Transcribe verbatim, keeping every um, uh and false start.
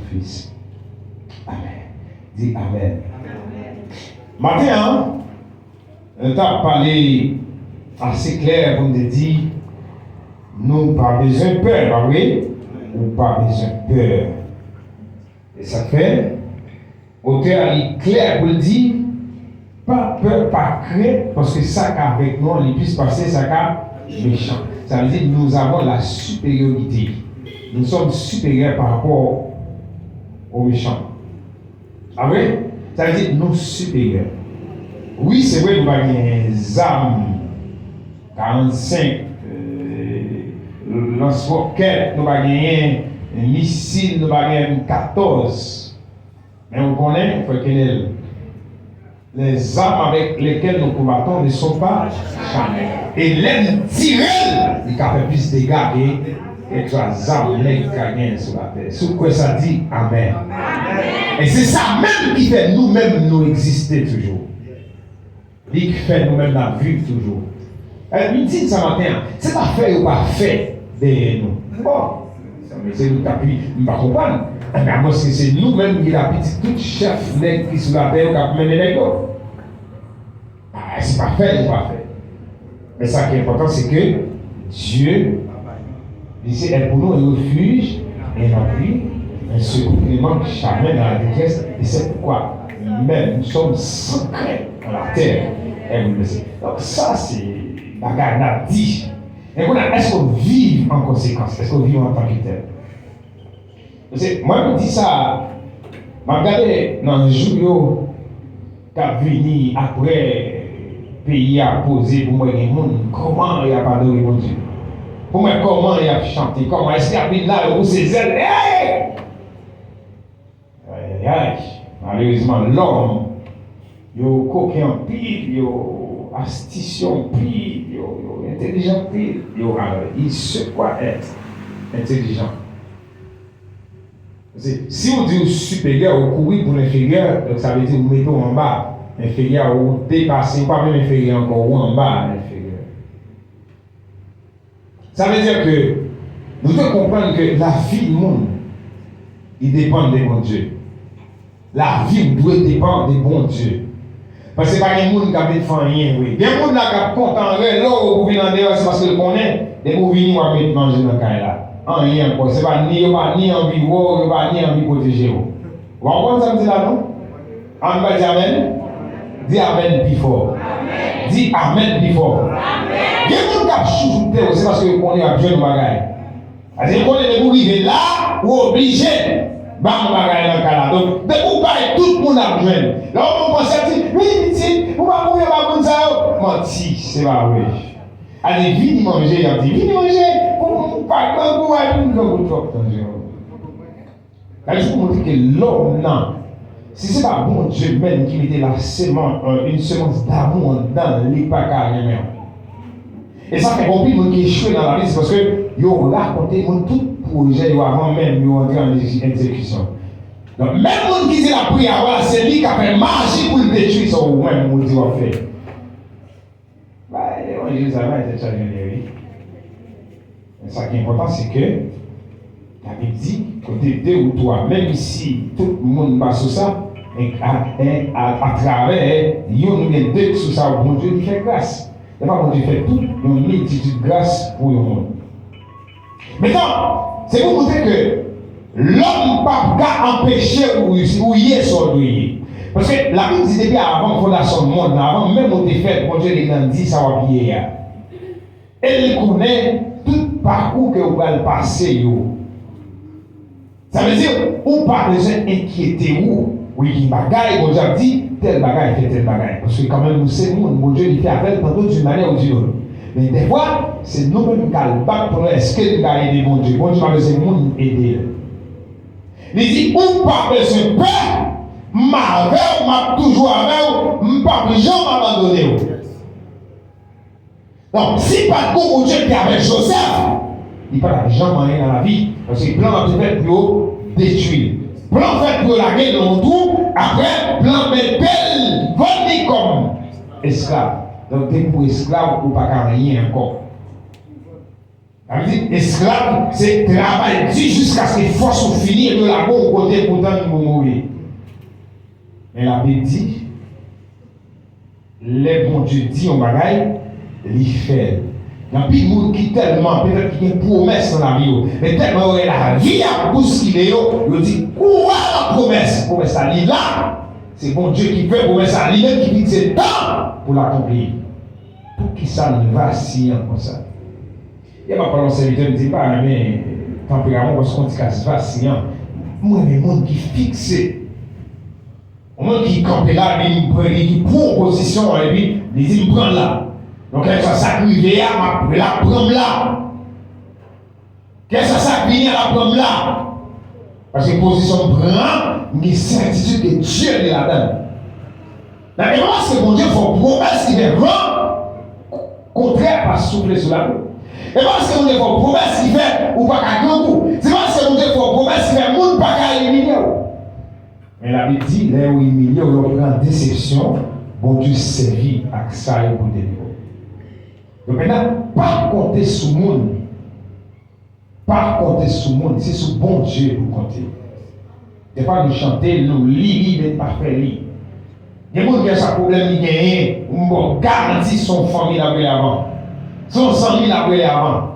Kris. Amèn. Di amèn. Maten an, nou t ap pale ase klè pou n te di, nou pa bezwen pè, pa vre? Ou pa bezwen pè. E sa k fè, otè a li klè pou l di, pa pè, pa krent, paske sa k avèk nou an, li plis pase sa k ap mechan. Sa vle di, nous avons la supériorité. Nous sommes supérieurs par rapport au méchant. Pa vre? Sa vle di, nou siperyè. Wi, se vre, nou pa gen zam karannsenk, euh, lans wòkèt, nou pa genyen misil, nou pa gen M katòz. Men ou konnen, frè Kenel, les armes avec lesquelles nous combattons ne sont pas charnelles. E lè n tire l, li ka fè plis dega ke kèlkeswa zam nèg ka genyen sou latè. Si w kwè sa, di amèn. E se sa menm ki fè nou menm nou egziste toujou. Li k fè nou menm n ap viv toujou. E m di n sa maten an, se pa fè yo pa fè dèyè nou. Bon, se nou k ap, m pa konprann. Anmwens ke se nou menm ki ta pitit tout chèf nèg ki sou latè yo k ap mennen nèg yo. Ah, se pa fè yo pa fè. Men sa ki enpòtan, se ke Dye, li se, est pour nous un refuge, un appui, un secours qui ne manque jamais dans la détresse, et c'est pourquoi même nous sommes sans crainte quand la terre est bouleversée. Donk, sa se bagay n ap di. Men kounye a, èske w viv an konsekans? Èske w viv antanke tèl? Paske mwen, m di sa, m ap gade nan jou yo k ap vini apre peyi a poze pou m wè gen moun, kòman y ap adore Bondye. Pou m wè kòman y ap chante, kòman, èske y ap vin la, yo pouse zèl, hey! Ayayay, malerezman, lòm, yo koken anpil, yo astisye anpil, yo, yo entèlijan anpil, yo, alors, il se croit être intelligent. Paske si w di w siperyè, ou kouri pou lenferyè, donk sa vle di ou mete w anba lenferyè, ou depase, ou pa menm enferyè ankò, ou anba lenferyè. Sa vle di ke nou dwe konprann ke lavi moun, li depann de Bondye. Lavi w dwe depann de Bondye. Paske pa gen moun k ap vin fè anyen vre. Gen moun la k ap kontan rele w pou vin andeyò, se paske l konnen, depi w vini, w ap met manje nan kay la. Anyen ankò. Se pa ni, yo pa ni anvi wè w, yo pa ni anvi pwoteje w. W ap konprann sa m di la, non? Ann ba di amèn. Di amèn pi fò. Di amèn pi fò. Gen moun k ap chouchoute w, se paske yo konnen y ap jwenn yon bagay. Paske yo konnen depi w rive la, ou oblije ba yon bagay nan kay la. Donk, depi w bay, tout moun ap jwenn. Lè yon moun panse, ap di, wi, pitit, ou pa kouri anba moun sa yo. Manti, se pa vre. Ale, vini manje, y ap di, vini manje. Ou pa grangou, ay, ou grangou twòp, tande. Sa vle di pou montre ke lòm nan, si se pa Bondye menm ki mete la seman, euh, une semence d'amour anndan l, li pa ka renmen w. E sa fè gen anpil moun ki echwe nan lavi, se paske yo rakonte moun tout pwojè yo avan menm yo antre an egzekisyon. Donk, menm moun ki di l ap priye avè w la, se li k ap fè maji pou l detwi sa ou menm ou di w ap fè. Bay levanjil sa bay tèt chaje, wi. Men sa ki enpòtan, se ke Labib di, kote de ou twa, menm si tout moun pa sou sa, men a, a, a, atravè youn oubyen de k sou sa, Bondye li fè gras. Lè pa Bondye fè tout yon miltitid gras pou yon moun. Mentnan, se pou montre ke lòm p ap ka anpeche ou, ou ye sa w dwe ye. Paske Labib di depi avan fondasyon monn nan, avan menm ou te fèt, Bondye te gentan di sa w ap ye a. E li konnen tout pakou ke ou pral pase yo. Sa vle di, ou pa bezwen enkyete ou. Wi, gen bagay, Bondye ap di, tèl bagay, fè tèl bagay. Paske kanmenm nou se moun, Bondye li fè avè l tanto d'une manière ou d'une autre. Men dèfwa, se nou menm k al bat pou nou, èske n ka ede Bondye? Bondye pa bezwen moun ede l. Li di, ou pa bezwen pè, m avè w, m ap toujou avè w, m p ap janm abandone w. Donk, si pa t gon Bondye ki avèk Jozèf, li pa t ap janm anyen nan lavi, paske plan an te fèt pou yo detwi l. Plan fèt pou yo lage l nan yon twou, apre, plan mete l, vann li kòm esklav. Donk, depi w esklav, ou pa ka anyen ankò. Sa vle di, esklav, se travay di jiskaske fòs ou fini, epi yo lage w kote pou tann pou mouri. Men Labib di, lè Bondye di yon bagay, li fè l. Gen anpil moun ki tèlman, petèt ki gen pwomès nan lavi yo, men tèlman yo wè lavi ap bouskile yo, yo di, "Kwè nan pwomès, pwomès la, li la." Se Bondye ki fè pwomès la, li menm ki fikse tan pou l akonpli. Poukisa nou vasiyan konsa? Yè m ap pale yon sèvitè, m di, "M pa renmen tanperaman w paske w yon ti kras vasiyan." M renmen moun ki fikse. Yon moun ki kanpe la, li pran, li ki pran pozisyon an, epi li di, "M pran la." Donk, kèlkeswa sa k rive a, m ap, l ap pran m la. Kèlkeswa sa k vini a, l ap pran m la. Paske pozisyon m pran an, m gen sètitid ke Dye li ladan l. E pa paske Bondye fè w pwomès ki fè van kontrè pa soufle sou lakou. E pa paske Bondye fè w pwomès ki fè ou pa ka grangou. Se pa paske Bondye fè w pwomès ki fè moun pa ka imilye w. Men Labib di, lè yo imilye w, lè w pran desepsyon, Bondye sèvi ak sa yo pou delivre w. Donk, mentnan, pa konte sou moun. Pa konte sou moun, se sou Bondye pou konte. Defwa nou chante, nou li li, men n pa fè li. Gen moun gen sa pwoblèm li genyen, m ba w garanti se yon fanmi l ap rele avan. Se yon zanmi l ap rele avan.